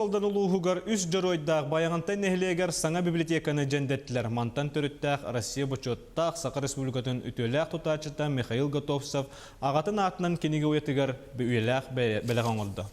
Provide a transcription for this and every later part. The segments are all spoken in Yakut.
Алдан улууһугар үс дьоруойдаах Байаҕантай нэһилиэгэр саҥа библиотеканы дьэндэттилэр. Мантан төрүттээх Россия бочуоттаах Саха Республикатын үтүөлээх тутааччыта Михаил Готовцев аҕатын аатынан кинигэ уйатыгар үйэлээх бэлэх оҥордо.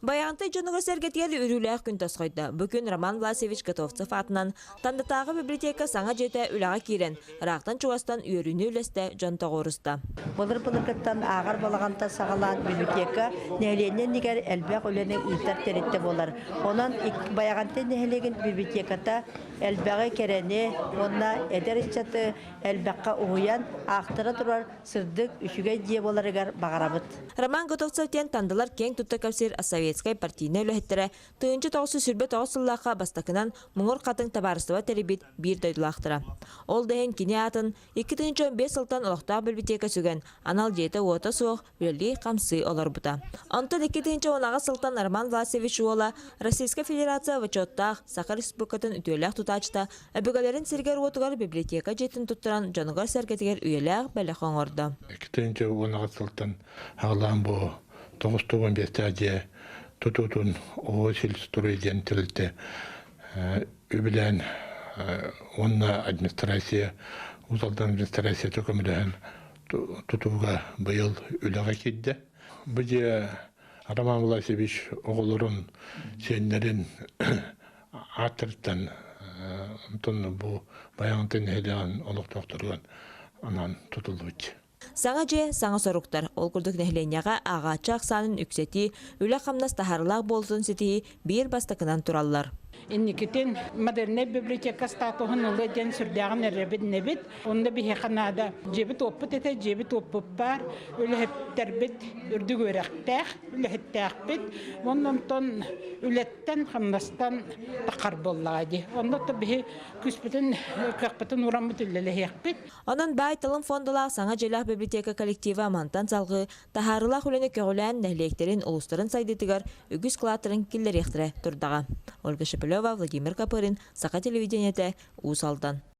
Байаҕантай дьонугар-сэргэтигэр үөрүүлээх күн тосхойдо. Бу күн Роман Власьевич Готовцев аатынан Тандатааҕы библиотека саҥа дьиэтэ үлэҕэ киирэн, ыраахтан-чугастан үөрүүнү үллэстэ дьон тоҕуоруста. Былыр-былыргыттан ааҕар балаҕантан саҕалаан библиотека нэһилиэнньэ иннигэр элбэх үлэни ыытар тэрилтэ буолар. Онон Байаҕантай нэһилиэгин библиотеката элбэҕи кэрэни уонна эдэр ыччаты элбэххэ уһуйан аахтара турар сырдык, үчүгэй дьиэ буоларыгар баҕарабыт. Роман Готовцев диэн Тандалар киэҥ тутта кэпсиир советскай партийнай үлэһиттэрэ 1929 сыллаахха бастакынан Муҥур Хатыҥ табаарыстыба тэрийбит биир дойдулаахтара. Ол да иһин кини аатын 2015 сылтан олохтоох библиотека сүгэн, анал дьиэтэ-уота суох үлэлии-хамсыы олорбута. Онтон 2018 сылтан Роман Власьевич уола Российскай Федерация бочуоттаах Саха Республикатын үтүөлээх тутааччыта өбүгэлэрин сиригэр-уотугар библиотека дьиэтин туттаран дьонугар-сэргэтигэр үйэлээх бэлэх оҥордо. 2018 сылтан аҕалаан бу 995 дьиэ тутуутун Оҕо сельстрой диэн тэрилтэ үбүлээн уонна администрация Уус Алдан администрацията көмөлөһөн тутууга быйыл үлэҕэ киирдэ. Бу дьиэ Роман Власьевич оҕолорун, сиэннэрин ааттарыттан онтон бу Байаҕантай нэһилиэгин олохтоохторугар анаан тутуллубут. Саҥа дьиэ, саҥа соруктар. Ол курдук нэһилиэнньэҕэ ааҕааччы ахсаанын үксэтии, үлэ-хамнас таһаарыылаах буолуутун ситиһии биир бастакынан тураллар. Инникитин модельнай библиотека статуһун ылыа диэн сүрдээҕин эрэбит. Онно биһиэхэ наада дьиэбит-уоппут этэ, дьиэбит-уоппут баар, үлэһиттэрбит үрдүк үөрэхтээх, үлэһиттээхпит. Уонна онтон үлэттэн, хамнастан таххар буоллаҕа дии. Онно биһи күүспүтүн, кыахпытын ураммыт үлэлэһиэхпит. Онон баай талым фондалаах саҥа дьиэлээх библиотека коллектива мантан салҕыы таһаарыылаах үлэни көҕүлээн нэһилиэктэрин, улуустарын сайдыытыгар үгүс кылааттарын киллэриэхтэрэ турдаҕа. Ольга Шепелева, Владимир Копырин, Саха телевидениетэ, Уус Алдан.